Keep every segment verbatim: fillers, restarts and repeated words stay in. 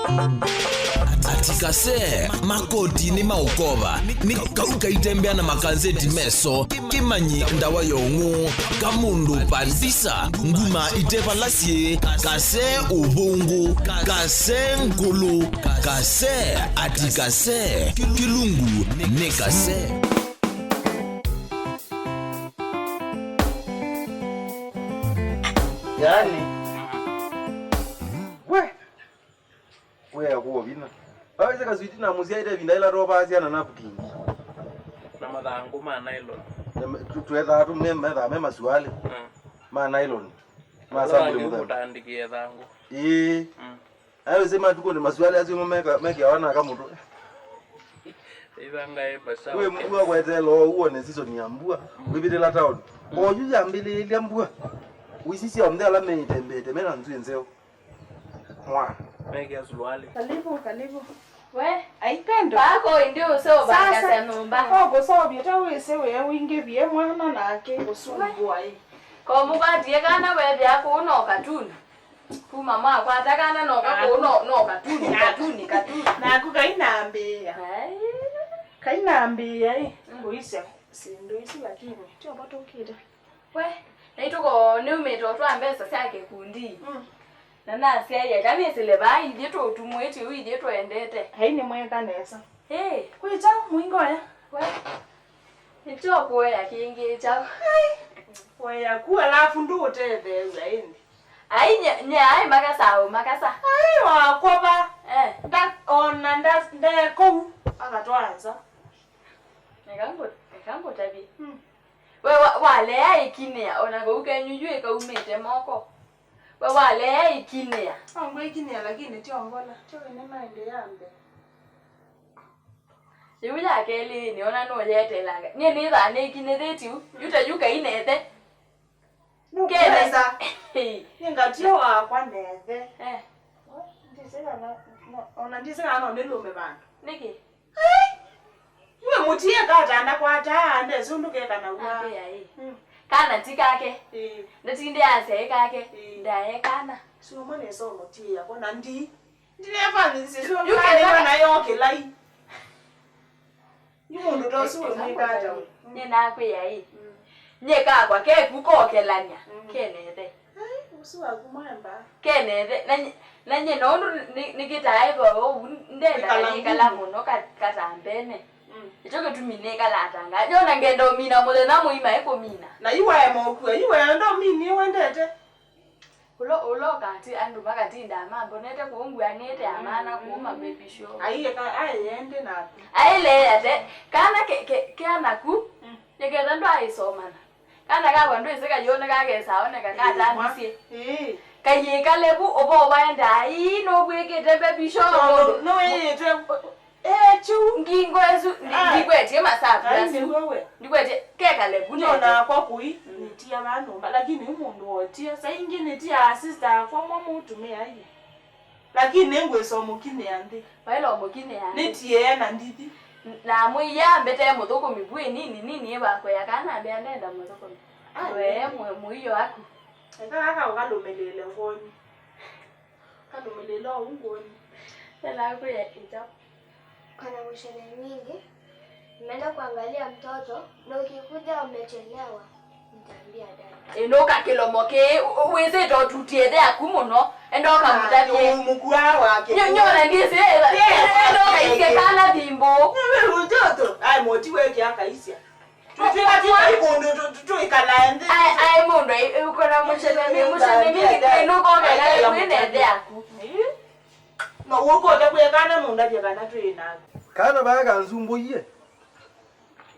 Ati kase, makoti nĩ maũkova, nĩ kau kaitembea na makanzeti meso, kĩmanyi ndawa ya ũng'ũ, kamũndũ pandisa, nguma ite vala syĩ, kase ũvũngũ, kase ngũlũ, kase, ati kase, kĩlungu nĩ kase. Yaani, we, wĩa kũovina. Vawĩsĩ kaswiti na mũsyaĩte ĩvinda ĩla tũvaa syana napukini. Na mathangũ ma nylon. Na me-, tũ-, twethaa tũ me-, methaa me masualĩ. Mm. Ma nylon. Ma sambuli mũthemba. Ũtandĩkĩe thangũ. Ĩĩ. Mm. Ayo se matukũ nĩ masualĩ asu mo meka, mekĩawa na kamũtũ. Ĩvanga ĩ masawa. We mbua kweteela ũwone season ya mbua, wĩvĩtĩla town. Mm. Oyu yambĩlĩĩlya mbua. Wĩsisya onthe ala meĩtembete, mena nzwĩ nzeo. Mwa. Mekĩa suluali. Karibu, karibu. We, aipendo. Pako indi use ubangasa nyumba. Sasa, okusovya ta wĩsĩ wĩa wingĩvie mwana nake ũsumbua ĩ. Komũkwatie kana wethĩa kũu no katuni. Kuma makwata kana noka kũu no, no katuni, katuni, katuni. Naku kai nambĩĩa. Ai. Kai nambĩĩa ĩ, ngũisya syĩndũ isu lakini tyo vo tũkĩte. We, naitũko nĩumĩte ũtwa mbesa sya kĩkundi. Mm. Na nasyaie kana nĩsĩle vaa ithyĩ tũtumwĩtye ũu ithyĩ tũendete. Ai nĩmweka nesa. Ĩĩ. Kwĩ kyaũ mũingoya? We. Nĩtyo kũea kĩngĩ kyaũ? Ai. Kũea ku alafu ndũũtetheew'a ĩndĩ. Ai nye, nye ai makasa au makasa. Ai wakwa va. Eh. Nda, ona nda, ndekou akatwaa nza. Eka ngũ-, eka ngũtavye. Mm. We wa, walea ĩkinĩa, ona vau kenyu yu ĩkaumĩte moko. We walea ĩkinĩa. Angwĩkinĩa lakini tyo ngola, tyo ĩne maende ya mbee. Yĩu ya kelĩ nĩona nũyetelanga. Nyie nĩthaa nĩkinĩthĩtye yu, yu ta yu kainethe. Nũkwenda. Nĩ ngatio wakwa nethe. Eh. Ndisĩ kana, no, ona ndisĩ kana no nĩlũme vandũ. Nĩkĩ? Ai! Iwe mũtie katanda kwataa, ndesĩ ũndũ kekanaw'a. Akwĩa ĩ. Mm. Kana ti kake. Ĩĩ. Ndatinde asya ĩ kake. Ĩĩ. Ndae kana. Sio mwana ĩsomo ti yakwa na ndi. Ndinefanyisye sio mwana nayo kĩlai. Nĩ mũndũ ta ũsu wĩ mwĩkata we. Nĩnakwĩa ĩ. Mm. Nyie kakwa keku kokelany'a, mm, kenethe. Ai, ũsu waku mwemba. Kenethe, na nyie, na nyie na ũndũ nĩ, nĩkĩtaa ĩva ũu, ndenda nĩkala mũno ka-, katambene. Mm. Nĩkyo kĩtumi nĩkalatanga. Nyona ngenda ũmina mũthenya mũima ĩkũmina. Na yu waema ũkua, yu wenda ũmini wendete. Ũla, ũla ũkati andũ makatindaa mambonete kũu nguanĩte amana kũu ma baby show. Aiye ka, aiye ende naku. Aile ate, kana ke, ke, ke anaku, mm, nĩketha ndwaĩsomana. Kana kakwa ndwĩsĩ kayũne kakesaoneka katandisye. Ĩĩ. Kayĩkale vu ũvo waendaa, ii, nũvw'ĩkĩte baby show. Tondũ mũndũ nũĩĩtwe. Eh, kyu. Ngingo ĩsu, ndi-, ah, ndikwetie masavu asu. Ai, nĩw'o we. Ndikwetie, kekale vu nete. Nĩona akwa kũi, mm, nĩtia va nyũmba, lakini yu mũndũ wotia. Saa ingĩ nĩtia sister akwa mwa mũtumĩa yu. Lakini nĩngwĩsa ũmũkinĩa nthĩ. Waĩla ũmũkinĩa nthĩ. Nĩtie na ndithi. N-, na mwĩia mbete mũthũkũmi vu ĩnini, nini ĩvakwea kana mbea ndenda mũthũkũmi. Ah, wee nĩ mwe-, mũio aku. Eka gaka ũkalũmĩlĩĩle ngoni. Kalũmĩlĩĩla ũu ngũni. Nĩnakwĩa ĩkya. Kana mũcene nyingi, nimeenda kuangalia mtoto, na ukikuja umechelewa, nitaambia dada. Ĩnũka kĩlomo kĩĩ, ũ-, ũ-, wĩsĩte ũtutie ĩthe yaku mũno, enda ũkamũtavye. Ah, mũkuaa wake. Nyo-, nyona ndĩsĩ, enda ũkaisye kana thimbũ. Wewe mtoto, ai, moti weke akaisya. Tũtwĩka tũtwĩka ikũndũ tũ-, tũ-, tũikalae nthĩ. Aĩ, aĩ mũndũ aĩ, ũkona mũcene mi-, mũcene mingi nũkongela kwĩ nende yaku. No ũkũte kwĩ kana nũndavya kana twĩ naku. Kana vaa kanzumbũie.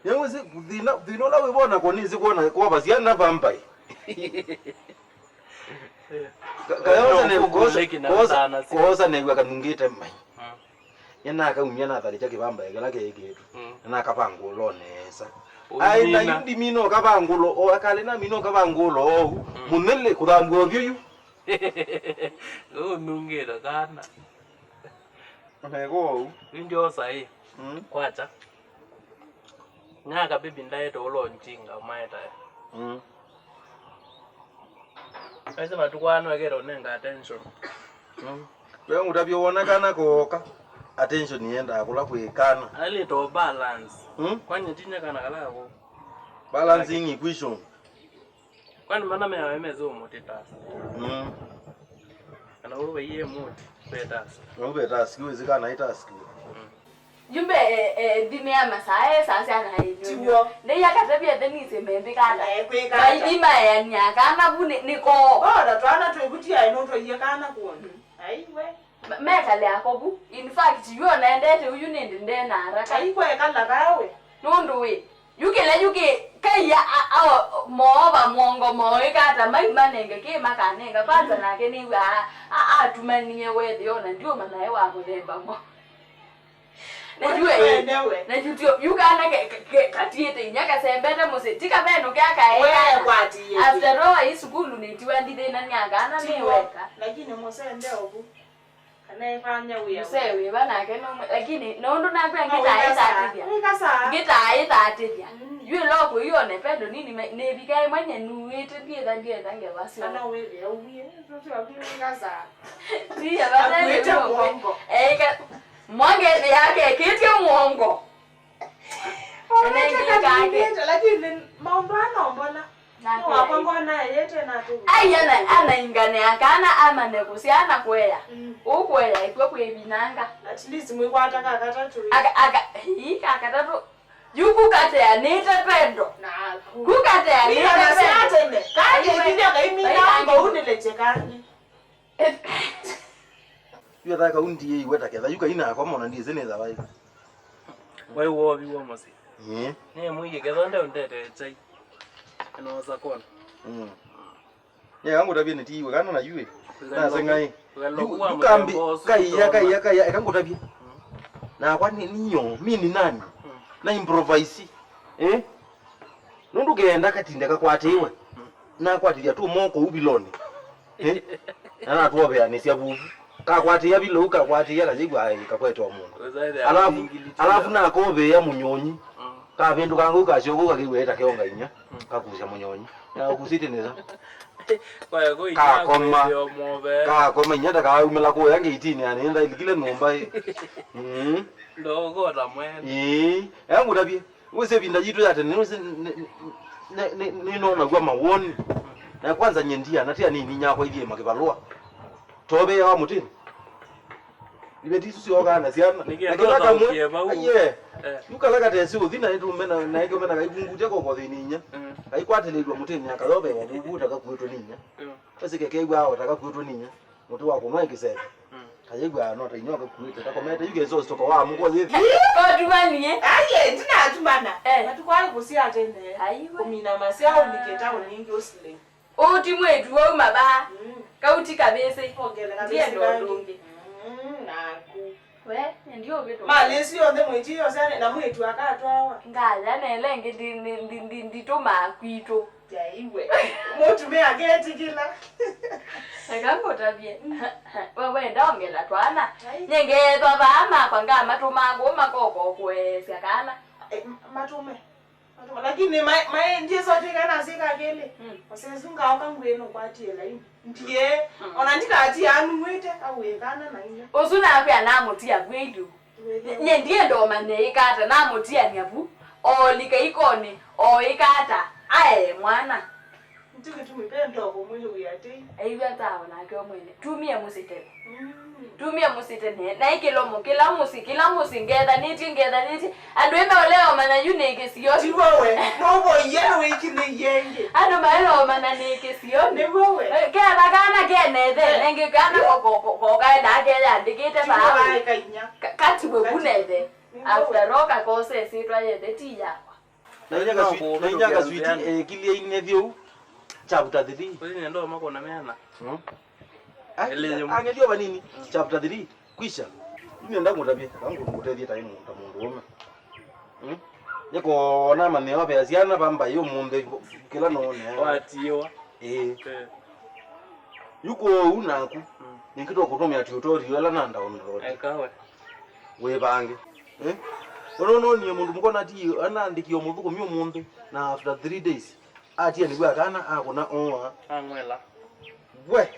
Nĩwĩsĩ thĩna, thĩna ũla wĩvona kũnĩsĩ kwona kwova syana vambai. Ka-, kayosa ne-, kosa, kosa, kosa new'a kanungĩte mai. Mm. Nĩnakaumya nathalĩkya kĩvambae kĩla keĩkĩĩtwe. Mm. Nĩnakavangũla o nesa. Ũimina. Ai, na yu ndimina ũkavangũla, o akalĩ namina ũkavangũla oou. Mm. Mũnĩlĩ kũthambua ũvyũ yu. Ũnungĩte kana. Oneka oou. Yu ndyosa ĩ. Mm. Kwacha. Ng'aka bibi ndaete ũla ũnjinga ũmaetae. Mm. Aise matukũ aa no ekete ũnenga attention. Mm. We ngũtavye wona kana kooka, attention yendaa kũla kwĩ kana. Alito balance. Hmm? Kwani tinya kana kala kako. Balancing equation. Kwani mana meawe meze ũmũtĩ task. Mm. Kana ũu vaiye mũtĩ ve task. Ũu ve task, wĩsĩ kana ĩ task. Mm. Yu mbee, eh, eh, nthĩ nĩ ya masaa, eh, saa syana ĩnyũnyũ. Tiw'o. Ndei akatavya the nise membĩ kana. Eh, kwĩ kana. Maithi maeania kana vu nĩ, nĩ koo. Ona twana twĩkutia ĩno twaie kana kuona. Ai we. Me- Mekale akovu. In fact, yu onaendete uyu nĩndĩ ndena haraka. Ai kwekala kawe. Nũndũ wĩ, yu kĩla yu kĩ, kaia a- a- moova mwongo moĩ kata mai manenge kĩ makanenga. Kwanza nake nĩw'a a- a- atumanie wethĩ ona ndiũma nae wa mũthemba mo. Na yu e- Mwendewe. Na yu tio, yu kana ke- ke- ke- katiĩte inya kasembete mũsyĩ. Ti kavenũke akaeka. Wekwatiĩte. After all, i sukulu nĩtiwa ndithĩnania kana nĩ weka. Lakini mũsende ovu. Kana efanya wĩa. Mzee wĩva nake nũmwe, lakini nũndũ nakwĩa ngĩtaĩtatĩthya. Ngĩtaĩtatĩthya. Yu ĩloko yu one pendo nini nĩvika ĩmwe nyenuĩte ndietha ndietha ngewa syo. Kana wĩthĩa uwie. Ndiye vatene. Eika. Mwangethĩ yake ekĩtye mwongo. Ene ngĩkake. Lakini maũndũ ana ombona. Ai ana anaingane akana amane kũsyaa na kũea. Ũkũea ĩkw'o kwĩvinanga. At least mwĩkwata kakatatũ. Aka aka ii kakatatũ. Yu kukateanĩte pendo. Kukateanĩte pendo. Kake kithya kaiminanga ũu nĩleche kangi. Yu etha kau ndiĩiwe ta ketha yu kai nakwa mona ndiĩsĩ nĩtha vai. Wai woviwa mũsyĩ. Ĩĩ. Nĩ mũiĩ ketha ndeũndetee chai. Ĩnoosa kona. Mm. Yeka ngũtavye nĩtiiwe kana na yu ĩ. Nase ng'ai. Yu- Yukambi kaiya kaiya kaiya eka ngũtavye. Nakwa ni niyo mi ni nani? Na improvise. Eh? Nũndũ keenda katinde kakwatĩĩwe, nakwatĩthya tũmo kũu vilonĩ. Eh? Na natwoveanĩsya vuvu. Kakwatĩĩa vila ũu kakwatĩĩa kayĩw'a aĩ kakwete o mũndũ. Alafu, alafu nakoveea mũnyonyi. Kavĩndũkanga ũu kasyoka ũu kakĩw'a ĩta keonga inya. Kakusya mũnyonyi. Nakusĩte nesa. Kakoma. Kakoma inya ta kaaumĩla kũya ngeitinĩ ya nĩenda ilikile nyũmba ĩ. Mm. Ndogota mwene. Ĩĩ. Ea ngũtavye. Wĩsĩ ĩvinda yitũ ya tene, nĩwĩsĩ nĩ- nĩ- nĩ- nĩ- nĩnonaw'a mawoni. Na kwanza nyie ndia, na tia nini nyakwa ithiĩ makĩvalũa. Toveawa mũtĩnĩ. Iveti isu syokaa na syana. Na kĩla kamwe, aiye. Yu kala katesĩ ũthi na ĩtũmbe na na ĩkĩũmbe na kaikungutya koko thĩnĩ inya. Kaikwatĩlĩlw'a mũtĩnĩ akayovewa vuvu ta kakuĩtwe nĩ inya. Wĩsĩ kekew'aa o ta kakuĩtwe nĩ inya. Mũtĩ wa kũnwa ĩ kĩseve. Kayĩw'aa no ta inyia ũkakuĩte takomete yu kĩsositũko wa mũko yĩthi. Ũtumanie. Aye, ndinatumana. Eh. Matukũ aĩ kũsya tene. Aiwe. Kũmina masyaũ nikĩta ũningi ũsile. Ũti mwĩtu wauma vaa. Kauti kavĩsĩ. Ndienda ũndũ ũngĩ. Naku. We, ndiũvĩtũ. Malĩsi onthe mwĩti yosane na mwĩtu akatwawa. Ngaya nele ngĩ nditũmaa kwitũ. Yaiwe. Mũtumĩa aketĩkĩla. Eka ngũtavye. We wenda ongela twana. Nye ngeethwa vaa makwa ngamatũmaa kũu makoko kũeesya kana. Eh, matũme. Matũme. Lakini mae ndiĩsotĩka na syĩka kelĩ. Osesu ngaoka ngwĩe nũkwatie laini. Ndiye. Ona ndikatia anumwĩte awĩkana na inya. Ũsu nakwĩa namũtia kwĩlũ. Nye ndienda ũmanya ĩka ata, namũtiany'a vu, oolika ikonĩ, ooĩka ata, aee mwana. Nĩkyo kĩtumi ve ndoko mwĩw'ĩa tei. Aiw'a nzawa nake o mwene. Tumie mũsĩ tene. Tumie mũsĩ tene. Naĩ kĩlomo, kĩla mũsĩ, kĩla mũsĩ, ngethanĩtye, ngethanĩtye. Andũ ĩme ũlea ũmanya yu nĩ kĩsio. Tiwe we, novoie na wĩkilĩie ĩngĩ. Andũ maela ũmanya nĩ kĩsio. Nĩwe we. Ketha kana kenethe, nengĩ kana kokaendaa keyandĩkĩte vaa. Tiwe waĩ kainya. Katiwe vu nethe. After all kakose ĩsyĩtwa yethe ti yakwa. Na inya kaswiti, na inya kaswiti, eh, kiliaine vyũ. Chapter three. Kũthi nenda ũmakũna meana. Hmm? Ai, ang'ethio vanini. Chapter three. Kwisha. Nenda ngũtavye, ngũtethie ta mũndũ ta mũndũ ũme. Hmm? Nĩkona manyeo vea syana vamba yu mũnthĩ kĩla none. Watiwa. Eh. Yu kwoou naku, nĩngĩ tũkũtũmĩa tutorial ĩla na download. Eka we. Wĩvange. Eh? Ũnũnũnie mũndũ mũkona ti anaandĩkie mũthũkũmi ũmũnthĩ, na after three days, atia nĩw'o akana akũna oa. Ang'wela. We!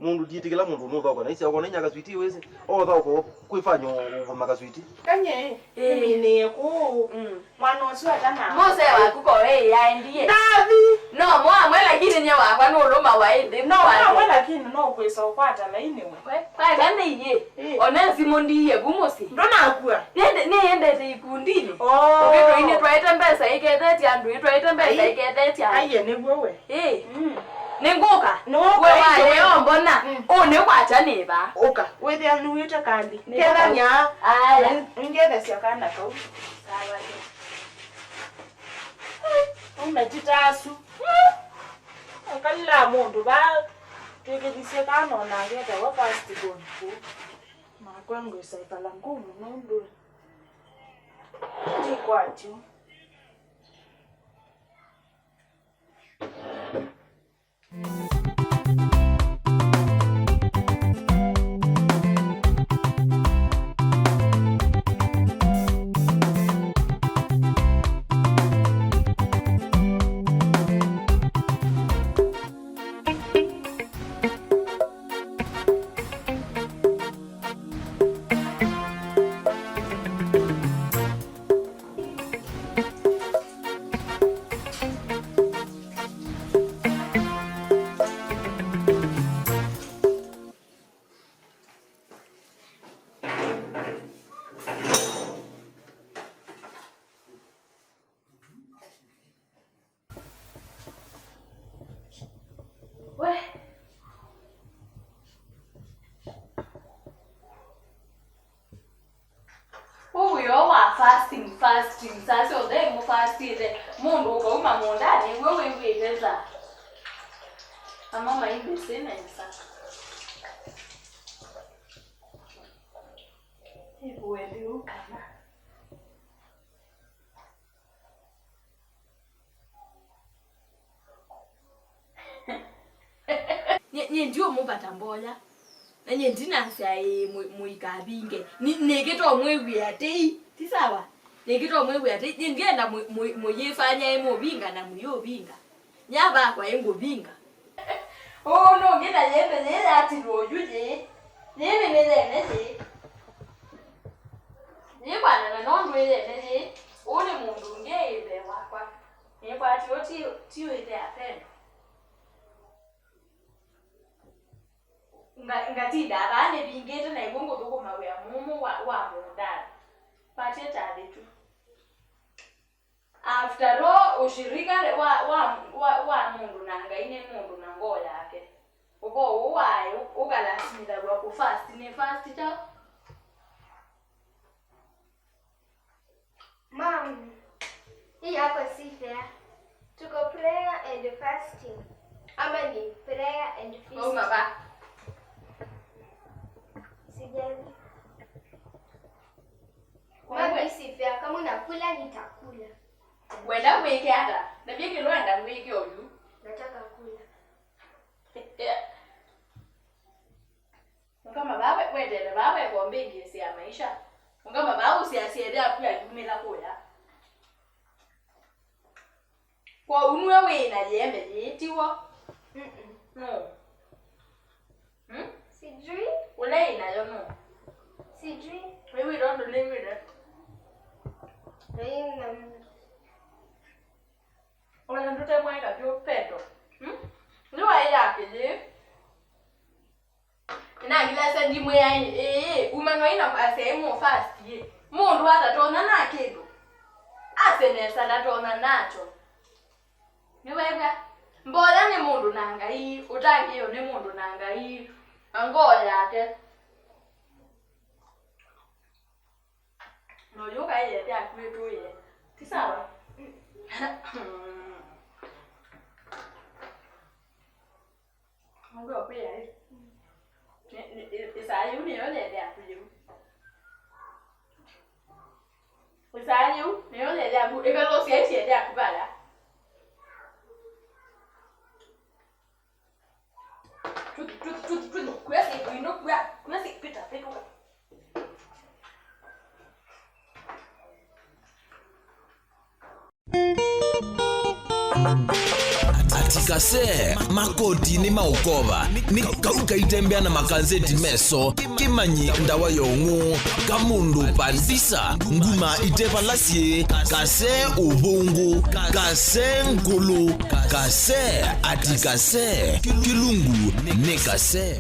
Mũndũ ndiĩtĩkĩla mũndũ ũnũthaũka na isya ũkona inya kaswiti wĩsĩ. Othaũka kwĩfanya ũvũma kaswiti. Kanye, ĩĩ. Nĩminĩe kũũ. Mm. Mwana ũsu atana. Mose waku ko ĩ yaendie. Ndathi. No mwamwe lakini nye wakwa nũlũma wa ĩthĩ. No mwamwe lakini no kwĩsa ũkwata laini we. Kwaeka nĩiĩ. Ĩĩ. Ona nsimũ ndiie vu mũsyĩ. Ndũnakua. Nĩende-, nĩendete ikundinĩ. Oh. Ũkĩtũinĩ twaĩte mbesa ikethetye andũ, ĩtwaĩte mbesa ikethetye andũ. Aiye nĩguo we. Ĩĩ. Mm. Nĩngũka. Nĩwoka we ĩngĩ we. Wayo mbona. Mm. Ũnĩ kwakya nĩva. Ũka. Wĩthĩa nuĩte kandi. Nĩkethania. Aya. Nĩ-, nĩngethesya kana kau. Sawa. Umetita asu. Akalila mũndũ va twĩkĩthisye kana onangetawa first born kũ. Nakwa ngwĩsa ĩkala ngũmũ nũndũ ndikwatyo. We. Ũwĩo wa fasting, fasting, saa syonthe mũfastĩte, mũndũ ũkauma mũũndanĩ, we wĩw'ĩte nzaa. Ama maimbĩsĩ nesa. Ĩvueli ũu kana. Nyie, nyie ndiũmũvata mboya. Na nyie ndinasya ĩĩ mũ-, mũikavinge. Nĩ-, nĩkĩto mwĩw'ĩa tei. Ti sawa? Nĩkĩto mwĩw'ĩa tei. Nyie ndienda mũ-, mũ-, mũyĩfanyae mũvinga na mũyũvinga. Nya vakwa ĩngũvinga. Ũũ nũngĩ na yĩmbe yĩĩ yatilwe oyu yĩĩ. Yĩĩ nĩ mĩthene yĩĩ. Yĩĩ kwanana nondũ ĩyene yĩĩ. Ũũ nĩ mũndũ ũngĩ ĩthe wakwa. Nĩkwatyo ti, ti wĩthĩa pendo. Nga-, ngatindaa vaa nĩvingĩte na ĩw'o ngũthũkũma wĩa mũmũ wa, wa mũũndanĩ. Kwatye ta thĩ tu. After all, ũshirika wa, wa, wa, wa mũndũ na Ngai nĩ mũndũ na ngoo yake. Ũvoo ũũ waĩ ũkalasimĩthaw'a kũ fast, nĩ fast kyaũ? Mom, hii yako si fair. Tuko prayer and fasting. Ama ni prayer and feast. Wauma va? Sijali. Mom, hii si fair. Kama unakula, nitakula. Wenda ngwĩke ata? Na vye kĩlwenda ngwĩke oyu. Nataka kula. Yeah. Ũngama vaa we-, wetele vaa wekombĩngĩĩsya maisha. Ũngama vaa ũsiasya ĩthe aku ayumĩla kũya. Kwoou nue wĩ na yĩembe yĩĩ, tiw'o? Mm-mm. No. Hmm? Sijui. Ũla ĩ nayo no. Sijui. Wĩw'ĩte ũndũ nĩw'ĩte? Ĩĩ, na Ona ndũtemwaĩka vyũ Petro. Hmm? Nĩwaĩ yake yĩĩ. Nangilasa ndimwĩai, ĩĩ, umanwai na asyai mũ fast yĩ. Mũndũ atatonya na kĩndũ. Ase nesa ndatonya nakyo. Nĩwew'a? Mboya nĩ mũndũ na Ngai, ũtangĩĩo nĩ mũndũ na Ngai, na ngoo yake. Na ũyũ ũkaĩe ĩthe aku ĩtũĩe. Ti sawa? Mũndũ akwĩa ĩ. Nĩ, nĩ, ĩ-, ĩsaa yĩu nĩyo yethe aku yĩu. Ĩsaa yĩu nĩyo yethe aku. Ĩkala ũsyaĩtye ĩthe aku vala. Tuthi, tuthi, tuthi, tuthi. Kuya si kuino, kuya, kuya si pita, pita. Ati Kase, makoti nĩ maũkova, nĩ kau kaitembea na makanzeti meso, kĩmanyi ndawa ya ũng'ũ, kamũndũ pandisa, nguma ite vala syĩ, kase ũvũngũ, kase ngũlũ, kase ati kase, kĩlungu nĩ kase.